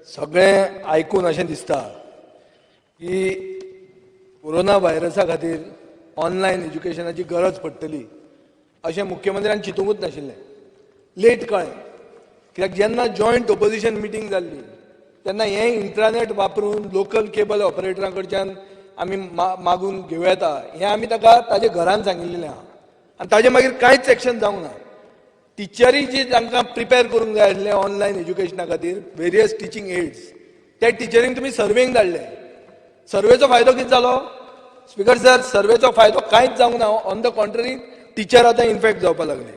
सगळें आयकून अशें दिसता की कोरोना व्हायरसा खातीर ऑनलायन एज्युकेशनाची गरज पडटली अशें मुख्यमंत्र्यान चिंतुकूच नाशिल्लें. लेट कळ्ळें, कित्याक जेन्ना जॉयंट ओपोजिशन मिटींग जाल्ली तेन्ना हें इंट्रानेट वापरून लोकल केबल ऑपरेटरां कडच्यान आमी मागून घेवं येता हें आमी ताका ताजे घरान सांगिल्लें आहा आनी ताजे मागीर कांयच एक्शन जावंक ना. टिचरी जी तांकां प्रिपेर करूंक जाय आसलें ऑनलायन एज्युकेशना खातीर, वेरियस टिचींग एड्स, त्या टिचरींक तुमी सर्वेंक धाडले. सर्वेचो फायदो कितें जालो, स्पिकर सर? सर्वेचो फायदो कांयच जावंक ना. ऑन the contrary, teacher आतां इन्फेक्ट जावपाक लागले.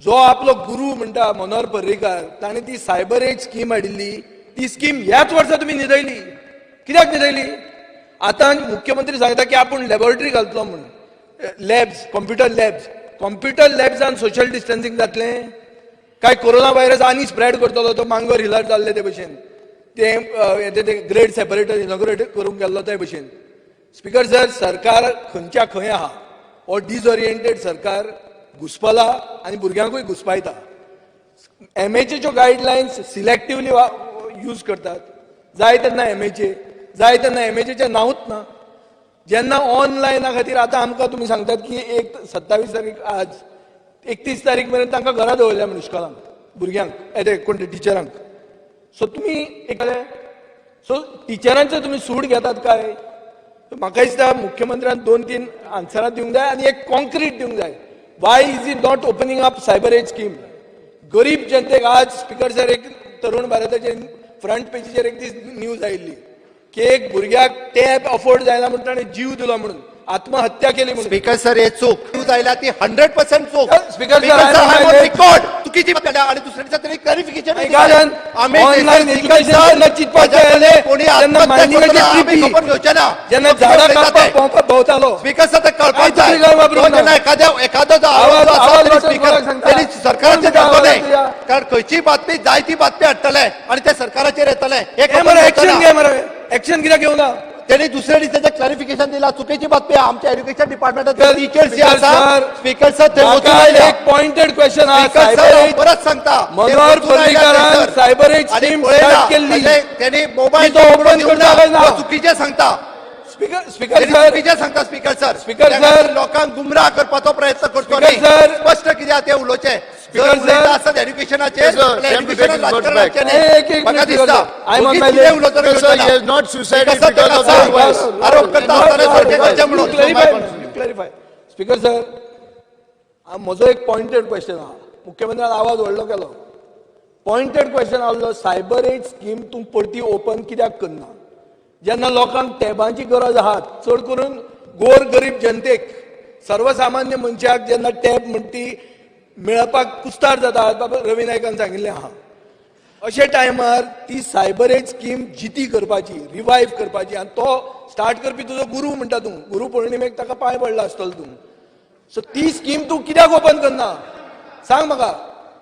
जो आपलो गुरू म्हणटा मनोहर पर्रीकार, ताणें ती सायबर एज स्कीम हाडिल्ली. ती स्कीम ह्याच वर्सा तुमी न्हिदयली. कित्याक न्हिदयली? आतां मुख्यमंत्री सांगता की आपूण लॅबोरेटरी घालतलो म्हणून, लॅब्स, कॉम्प्युटर लॅब्स. कॉम्प्युटर लॅब्सान सोशल डिस्टन्सिंग जातलें काय कोरोना व्हायरस आनी स्प्रेड करतलो तो मांगोर हिलार जाल्ले ते भशेन, ते ग्रेड सेपरेटर इनॉग्रेट करूंक गेल्लो ते भशेन? स्पिकर सर, सरकार खंयच्या खंय आहा. हो डिसओरिएंटेड सरकार घुसपला आनी भुरग्यांकूय घुसपायता. एमएचएच्यो गायडलायन्स सिलेक्टिवली यूज करतात. जाय तेन्ना एमएचए, जाय तेन्ना एमएचएचें नांवूच ना. जेन्ना ऑनलायना खातीर आतां आमकां तुमी सांगतात की एक 27 तारीख, आज 31 तारीख मेरेन तांकां घरा दवरल्या म्हणून इश्कोलांक भुरग्यांक, ते कोण ते टिचरांक. सो तुमी एक, सो टिचरांचो तुमी सूड घेतात काय? म्हाका दिसता मुख्यमंत्र्यान दोन तीन आन्सरां दिवंक जाय आनी एक कॉन्क्रीट दिवंक जाय. Why is he not opening up Cyber Age scheme? गरीब जनतेक आज, स्पिकर सर, एक तरुण भारताचे फ्रंट पेजीचेर एक दीस न्यूज आयिल्ली की एक भुरग्याक टॅब अफोर्ड जायना म्हणून ताणें जीव दिलो म्हणून, आत्महत्या केली म्हणून. स्पीकर सर, हे चूक न्यूज आयल्या ती 100% चूक. Speaker sir, I am record चुकीची बातमी आणि दुसऱ्या दिसा त्यांनी क्लॅरिफिकेशन. कारण online education जेन्ना चिंतपाक जाय जालें, कोणी तेन्ना आत्महत्या मायनिंगाची करतना आमी ट्रिपी, खबर घेवचे ना. जेन्ना झाडां कापपाक भोंवपाक भोंवतालो. स्पीकर सर, ते कळपाक काय जाय. तुमी काय वापरूंक तो ना? जेन्ना एखाद्या एखादो जो आवाज जो आसा आवाज त्यांनी वाचून स्पीकर कोणाक सांगता? त्यांनी सरकाराचेर कोण घालचो तुझ्या न्हय. तुझ्या? कारण खंयची बातमी जाय ती बातमी हाडटले आणि ते सरकाराचेर येतले हे हे खबर मरे, एक्शन घेवचो घे ना. मरे. एक्शन कित्याक घेवना? त्यांनी दुसऱ्या दिसा क्लॅरिफिकेशन दिला. चुकीची बातमी आहे. आमच्या एज्युकेशन डिपार्टमेंटात टीचर्स जे स्पीकर आसा सर, स्पीकर सर, ते वचून म्हाका आयल्या. एक पॉइंटेड क्वेश्चन आहा. स्पीकर सर, सायबर हांव परत सांगता, ते मनोहर वचून आयल्या पर्रीकारान थंयसर. सायबर एज आणि स्कीम पळयला, स्टार्ट केल्ली. त्यांनी मोबाईल ती तो open दिवंक करता काय ना? ना, तो चुकीचें सांगता. स्पीकर स्पीकर त्यांनी सर, चुकीचें सांगता स्पीकर सर. स्पीकर त्या सर. लोकांक गुमराह करपाचो प्रयत्न करचो स्पीकर न्ही. सर. स्पश्ट कितें आहा तें उलोवचें. स्पीकर जर उलयता सर. आसत एज्युकेशनाचेर, Sir, time to take his words back. एक एक म्हाका मिनिट, दिसता sir. I'm on ओगीच my कितें leg. उलोवचो Sir, he has not suicided because of the device. आरोप करता आसतना सारकें करचें म्हणून. क्लॅरिफाय. स्पीकर सर, म्हजो एक पॉइंटेड क्वेश्चन आहा. मुख्यमंत्र्यान आवाज व्हडलो केलो. पॉइंटेड क्वेश्चन आहलो, सायबर एज स्कीम तूं परती ओपन कित्याक करना, जेन्ना लोकांक टॅबांची गरज आहा? चड करून गोर गरीब जनतेक, सर्वसामान्य मनशाक जेन्ना टॅब म्हणटी ती मेळपाक कुस्तार जाता, बाबा रवी नायकान सांगिल्लें आहा, अशे टायमार ती सायबर एज स्कीम जिती करपाची, रिवायव करपाची. आनी तो स्टार्ट करपी तुजो गुरू म्हणटा तूं, गुरू पौर्णिमेक ताका पांय पडला आसतलो तूं. सो ती स्कीम तूं कित्याक ओपन करना, सांग म्हाका.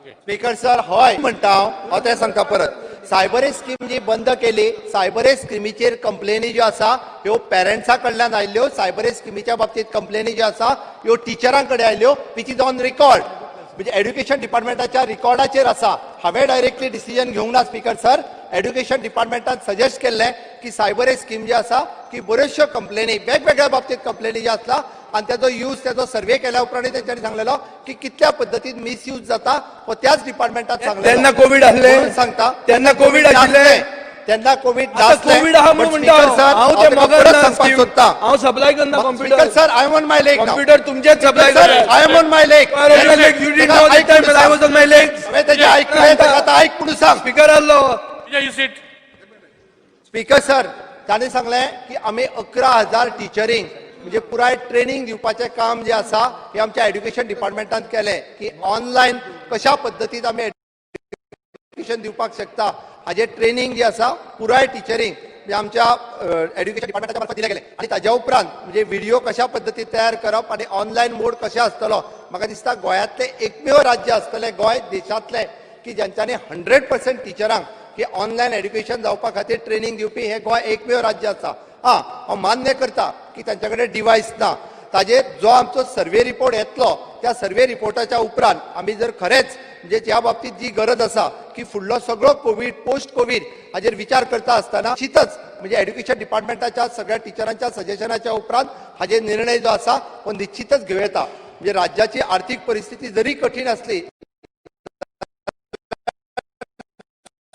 स्पीकर सर, हय म्हणटा हांव. हांव तें सांगता परत. सायबर स्कीम जी बंद केली, सायबर स्किमीचेर कंप्लेनी ज्यो आसा ह्यो पेरंट्सा कडल्यान आयल्ल्यो. सायबर स्किमीच्या बाबतीत कंप्लेनी ज्यो आसा ह्यो टिचरां कडेन आयल्यो, which is on record, म्हणजे एड्युकेशन डिपार्टमेंटाच्या रिकॉर्डाचेर आसा. हांवें डायरेक्टली डिसिजन घेवंक ना स्पीकर सर. एड्युकेशन डिपार्टमेंटान सजेस्ट केल्लें की सायबर स्कीम जी आसा की बऱ्योचश्यो कंप्लेनी, वेगवेगळ्या बाबतीत कंप्लेनी ज्यो आसला आनी त्याचो यूज, त्याचो सर्वे केल्या उपरांत तेंच्यांनी सांगलेलो की कितल्या पद्दतीन मिसयूज जाता हो त्याच डिपार्टमेंटात सांगलेलो. तेन्ना कोवीड आसले? म्हणून सांगता. तेन्ना कोवीड आशिल्ले? तेन्ना कोवीड आतां नासलें. कोवीड आहा म्हणून But म्हणटा. Speaker sir, हांव ते ताका मोगान परत ना सांगपाक scheme. सोदता. हांव सप्लाय करना computer. Speaker sir, I am on my leg. Computer तुमचेच सप्लाय सर, करता. I am on my leg. You didn't know that time when I was on my legs. हांवें तेजें ऐकलें, ताका आतां आयक म्हणून सांग. स्पीकर आसलो. You sit. Speaker sir, ताणें सांगलें की आमी 11,000 टिचरींक म्हणजे पुराय ट्रेनिंग दिवपाचें काम जें आसा हें आमच्या एड्युकेशन डिपार्टमेंटान केलें की ऑनलायन कशा पद्दतीन आमी एड्युकेशन दिवपाक शकता हाजें ट्रेनिंग जें आसा पुराय टिचरींक म्हणजे आमच्या एड्युकेशन डिपार्टमेंटाच्या मार्फत दिलें गेलें. आनी ताज्या उपरांत म्हणजे व्हिडिओ कशा पद्दतीन तयार करप आनी ऑनलायन मोड कशें आसतलो, म्हाका दिसता गोंयांतलें एकमेव राज्य आसतलें गोंय देशांतलें की ज्यांच्यानी 100% टिचरांक की ऑनलायन एड्युकेशन जावपा खातीर ट्रेनिंग दिवपी हें गोंय एकमेव राज्य आसा. हां, हांव मान्य करता की तांच्या कडेन डिवायस ना. ताजेर जो आमचो सर्वे रिपोर्ट येतलो, त्या सर्वे रिपोर्टाच्या उपरांत आमी जर खरेंच म्हणजे ह्या बाबतीत जी गरज आसा की फुडलो सगळो कोवीड, पोस्ट कोवीड हाजेर विचार करता आसतना निश्चितच म्हणजे एड्युकेशन डिपार्टमेंटाच्या सगळ्या टिचरांच्या सजेशनाच्या उपरांत हाजेर निर्णय जो आसा हो निश्चितच घेवं येता. म्हणजे राज्याची आर्थिक परिस्थिती जरी कठीण असली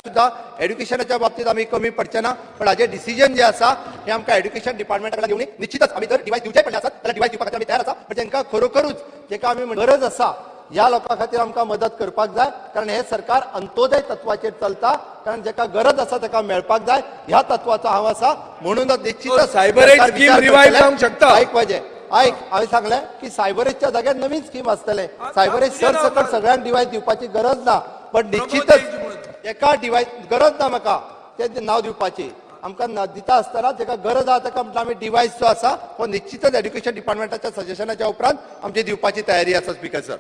सुद्धा एड्युकेशनाच्या बाबतीत आमी कमी पडचे ना, पण हाजे डिसिजन जे आसा हे आमकां एड्युकेशन डिपार्टमेंटा घेवन निश्चितच आमी जर डिवायस दिवचे पडले आसत जाल्यार डिवायस दिवपा खातीर आमी तयार आसा. पण तांकां खरोखरूच जेका आमी गरज आसा ह्या लोकां खातीर आमकां मदत करपाक जाय, कारण हे सरकार अंत्योदय तत्वाचेर चलता, कारण जेका गरज आसा ताका मेळपाक जाय ह्या तत्वाचो हांव आसा. म्हणूनच निश्चितच सायबर एड सरकार स्कीम विचार रिवायव्ह करतलें. जावंक शकता. ऐक पाहिजे, ऐक, हांवें सांगलें की सायबर एजच्या जाग्यार नवीन स्कीम आसतलें. सायबर एज सर सकट सगळ्यांक डिवायस दिवपाची गरज ना, पण निश्चितच एका डिवायस गरज ना म्हाका तें नांव दिवपाची. आमकां दिता आसतना तेका गरज आहा ताका म्हटल्यार आमी डिवायस जो आसा हो निश्चितच एड्युकेशन डिपार्टमेंटाच्या सजेशनाच्या उपरांत आमची दिवपाची तयारी आसा. Speaker sir.